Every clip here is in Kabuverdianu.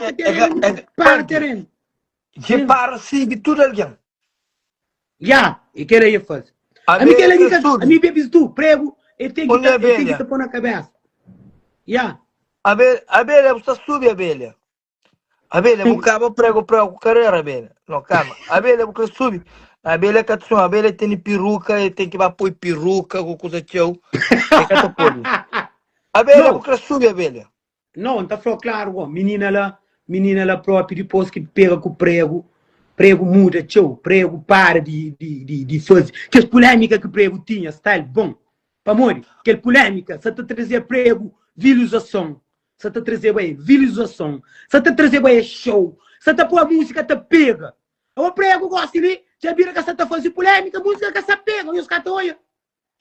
Terenu, é, para Punk, terenu. dje para sigi tudu algen. Ya, e kel aí e faze. A mi Abelha kel kre ki subi. a mi bebis du, prego, e tem que Onde ta, e tem que abelha? ta pôr na cabeça. Ya. Abelha, abelha, bu sta subi abelha. Abelha, bu kaba prego prego ku karera, abelha. No, kama. Abelha, bu kre subi. Abelha ka tsun, abelha tene peruca, e tem que ba poi peruca ku kusa txeu. E ka ta pode. Abelha, bu Não, kre subi, abelha. não, tá falou claro, ó, menina lá, menina lá próprio, depois que pega com prego, prego muda txeu, prego para de, de, de, de fazer. Que as polêmica que prego tinha, style bom. Pamodi, kel polêmica sa ta trazer prego visualização, sa ta trazeba el visualização, sa ta trazeba el show, sa ta pô a música ta pega. O prego gosta li, dja bira ka sa ta faze polêmica, música ka sa pega, nhos ka ta oia.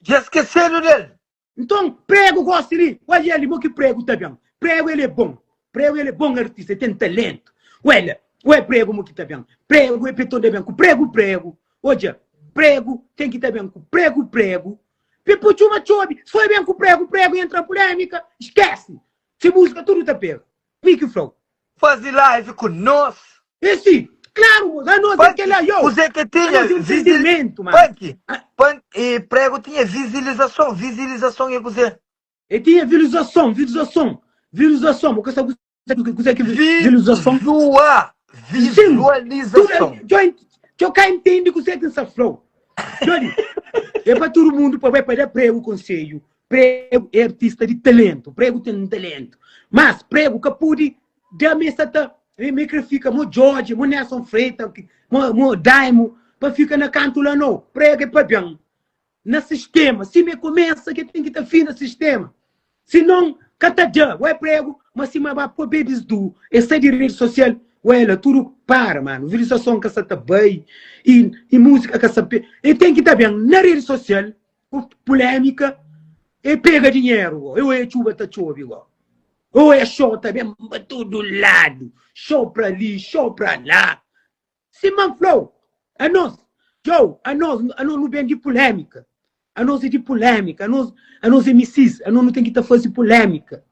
Dja skesedu del. Nton, prego gosta li, olha ali, mo ki prego ta ben. Prego ele é bom, prego ele é bom artista, ele tem talento. Olha, ué prego mo ki ta ben. Prego é peton da ben ku prego, prego. Odja, prego tem ki ta ben ku prego, prego. Pe pô txuba txobi, se foi ben ku prego, prego entra polêmica, esquece. Se música tudo ta pega. Mi ki flau. Faze live ku nos. E si, claro, moço, a nós é Punk, aquela, yo. kuzê que A tinha? nós é um Visi... entendimento, mano. Punk, A- punk, e prego tinha visualização, visualização é kuzê? E tinha visualização, visualização, visualização. O que sabe kuzê que visualização? Visual, Sim, visualização. tudo, eu cá entende que você tem essa flow. Johnny, é para todo mundo para para dar prego conselho. Prego é artista de talento, prego tem talento. Mas prego que pode dar me ta me que fica mo George, mo Nelson Freitas, mo mo Daimo, para ficar na canto lá não. Prego é para bem. Na sistema, se me começa que tem que estar fim no sistema. Se não, ka ta da, ué prego, mas se ma ba pô babies do, e sai de rede social, ué lá, tudo para, mano. Visualização ka sa ta bai, e, e música ka sa pe. E tem que tá bem na rede social, com polêmica, e pega dinheiro, ó. Eu é chuva ta chove, ó. Ou é show tá bem pra todo lado, show pra ali, show pra lá. Sima N fla-u, anos, Djou, anos, anos nu ben di pulémika. Anos é di pulémika, anos, anos é misis, anos nu ten ki ta faze pulémika.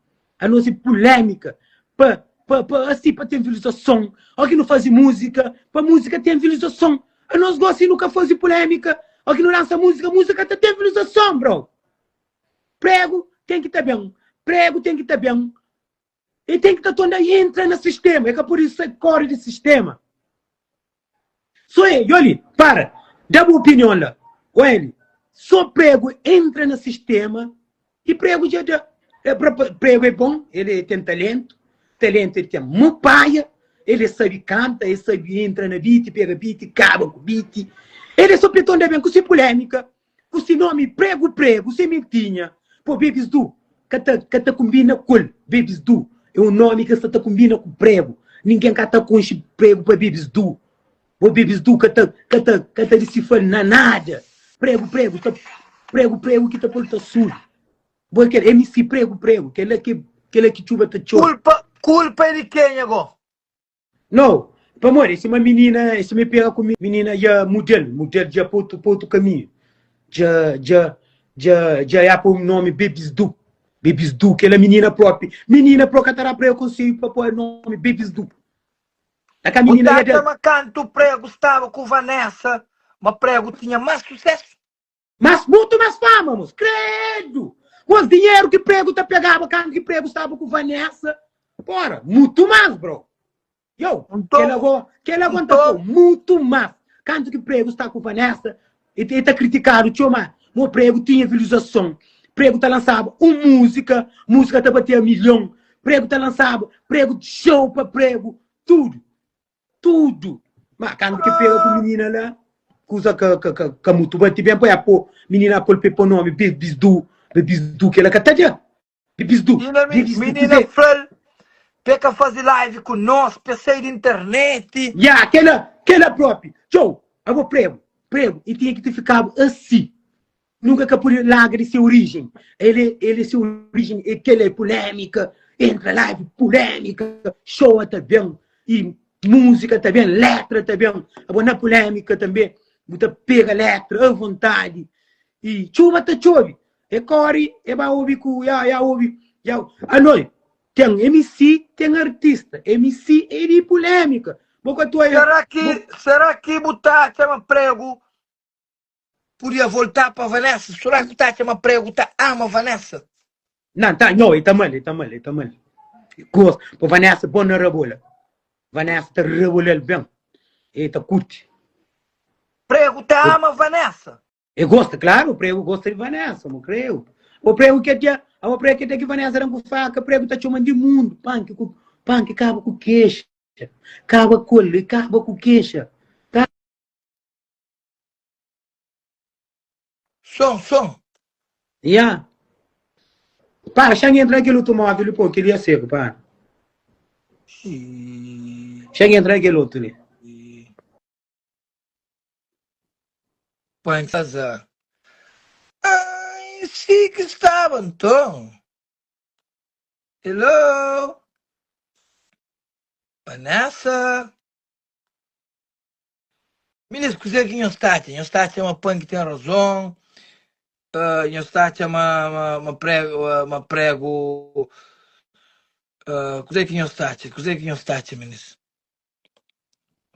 Anos é pulémika pa, pa, pa, asi pa ten visualizason. Ó ki nu faze múzika, pa múzika ten visualizason. Anos gósi nu ka faze pulémika, ó ki nu lansa múzika, múzika ta ten visualizason, bro. Pregu ten ki ta ben, pregu ten ki ta ben. E ten ki ta torna entra na sistema, e ka pode sai kore di sistema. So e, Yoli, para, da bu opinion la. Oeli, so prego entra na sistema e prego dja da. É, prego é bom, ele tem talento, talento ele tem mu paia, ele sabe canta, ele sabe entra na beat, pega beat, caba com beat. Ele só peton da bem com si polêmica. Ku si nomi pregu pregu sementinha po bebis du ka ta ka ta kumbina kul bebis du é un nomi ka sta ta kumbina ku pregu ninguém ka ta konxi pregu pa bebis du bo bebis du ka ta ka ta ka ta disifal na nada pregu pregu ta pregu pregu ki ta pol ta subi bo é kel MC pregu pregu kela ki kela ki txuba ta txobi. Kulpa kulpa é di kenha go? No, pamodi sima minina, sima e pega ku minina dja mudel, mudel dja pa otu, pa otu kaminhu. Dja, dja, dja, dja ya pa un nomi Bebis Du. Bebis Du, kela minina propi. Minina pro ka ta da pra konselhu pa poi nomi Bebis Du. A ka Bu minina ta ya atxa da. ma kantu Prego staba ku Vanessa ma Prego tinha más susesu? Mas mutu mas fama, mos. Credo! Mos, dinheiro ki prego ta pegaba kantu ki prego staba ku Vanessa. Pora, mutu mas, bro. Yo, Nton, kel ago, kel ago nta nton, flau, mutu mas. Kantu ki prego sta ku Vanessa, e, e ta kritikadu txeu, ma mo prego tinha visualizason. Prego ta lansaba un múzika, múzika ta batia milhon. Prego ta lansaba, prego show pa prego, tudu. Tudu. Ma kantu ki pega ku minina la, kuza ka ka ka ka mutu bati ben pa ya po minina pol pe po nomi bibisdu, bibisdu kela ka ta da. Bibisdu, Minina, bibisdu minina kuze? fla-l pe ka faze live ku nos, pe sai di internet. Ya, kela, kela propi. Txou, abo pregu, pregu, e tinha ki te fikaba asi. Nunka ka pode larga di se origem. Ele, ele se origem é kel é polémica, entra live polémica, show ta ben e música ta ben, letra ta ben. Abo na polémica também, bu ta pega letra à vontade. E txuba ta txobe. E corre, e ba obi ku ya ya obi. Ya, anoi. Ten MC, ten artista. MC é di pulémika. Bo ka ta oia. Será ki, será ki bu ta atxa ma prego podia voltá pa Vanessa? Será ki bu ta atxa ma prego ta ama Vanessa? Não, tá, não, ele tá mal, ele tá mal, ele tá mal. Gosto. Pô, Vanessa, bom na rabola. Vanessa tá rabola bem. Ele tá curte. Prego ta ama Vanessa. E gosta, claro, o prego gosta de Vanessa, mo creu. O prego que até, o prego que até que Vanessa era com faca, o prego tá chamando de mundo, panque com, panque caba com queixa. Caba com ele, caba com queixa. Tá? Som, som. Yeah. Para, xa entra naquele automóvel, pô, que ele ia seco, para. Xa entra naquele outro ali. Põe casa. Ai, si que estava então. Hello. Vanessa. Minis, kuzê ki nhos ta atxa? Nhos ta atxa ma Punk ten razon? Uh, nhos ta atxa ma, ma, ma prego, uh, ma prego uh, kuzê ki nhos ta atxa? Kuzê ki nhos ta atxa, minis?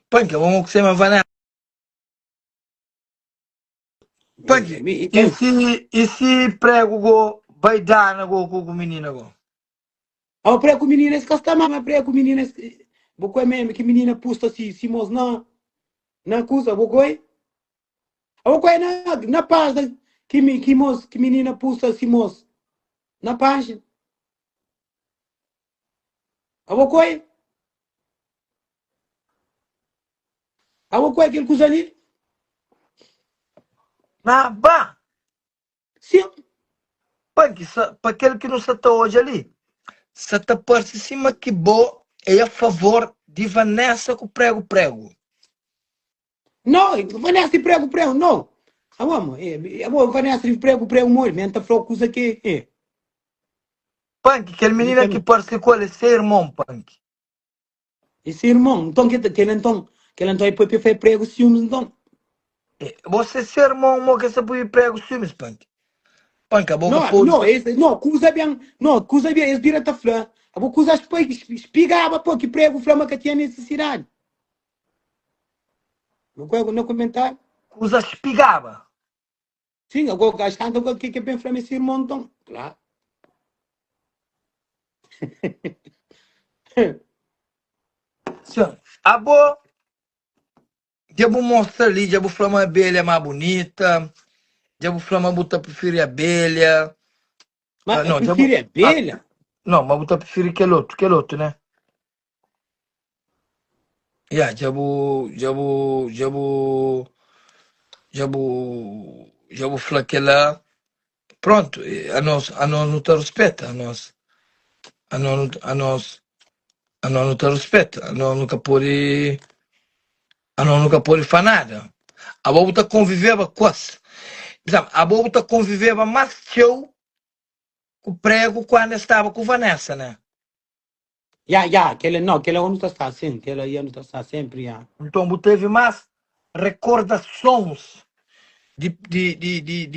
Punk, vamos ku sema Vanessa. Punk, e si, e si prego go vai dana go ku ku menina go? Ao prego menina, esse ka sta ma prego menina, esse bo koi mesmo que menina pusta si si mos na na kusa bo koi. Ao koi na na página que mi que mos que menina pusta si mos na página. Abo koi? Abo koi aquele kusa ali? Na ba. Sim. Punk, sa, pa kel ki nu sa ta odja li, sa ta parse sima ki bo é a favor di Vanessa ku Prego Prego. No, Vanessa di Prego Prego, no. Abo, amo, é, abo Vanessa di Prego Prego mori, men ta fla kusa ki é. Punk, kel menina ki parse ku el é se irmon, Punk. E se irmon, nton ke kel nton, kel nton é poi pe fai prego siumis nton. É, você se irmon, mo ke sa pui prego siumis, Punk. Punk, abo ka No, pode. no, es, no, kusa ben, no, kusa ben, es bira ta fla, abo kusa poi espigaba pô que prego fla ma ka tinha necessidade. No koi na comentário. Kusa espigaba. Sim, agora gajo canta o que que bem fla esse irmão então. Claro. Sim. Abo, dja bu mostra li, dja bu fla ma abelha é mais bonita, dja bu fla ma bu ta preferi abelha. Mas Ah, não, dja bu, prefere ah, abelha? não, mas bu ta preferi kel outro, kel outro, né? Ya, dja bu, dja bu, dja bu, dja bu, dja bu fla kela. Pronto, eh, a nós, a nós não te respeita, a nós, a nós, a nós, a nós não te respeita, a nós nunca pode, a nós nunca pode falar nada. A bobo ta conviveba quase. A bobo ta conviveba mais que eu com prego quando estava com Vanessa, né? Ya, ya, aquela não, aquela onde está assim, aquela aí onde está sempre, ya. Então, bu teve mais recordações de, de, de, de, de.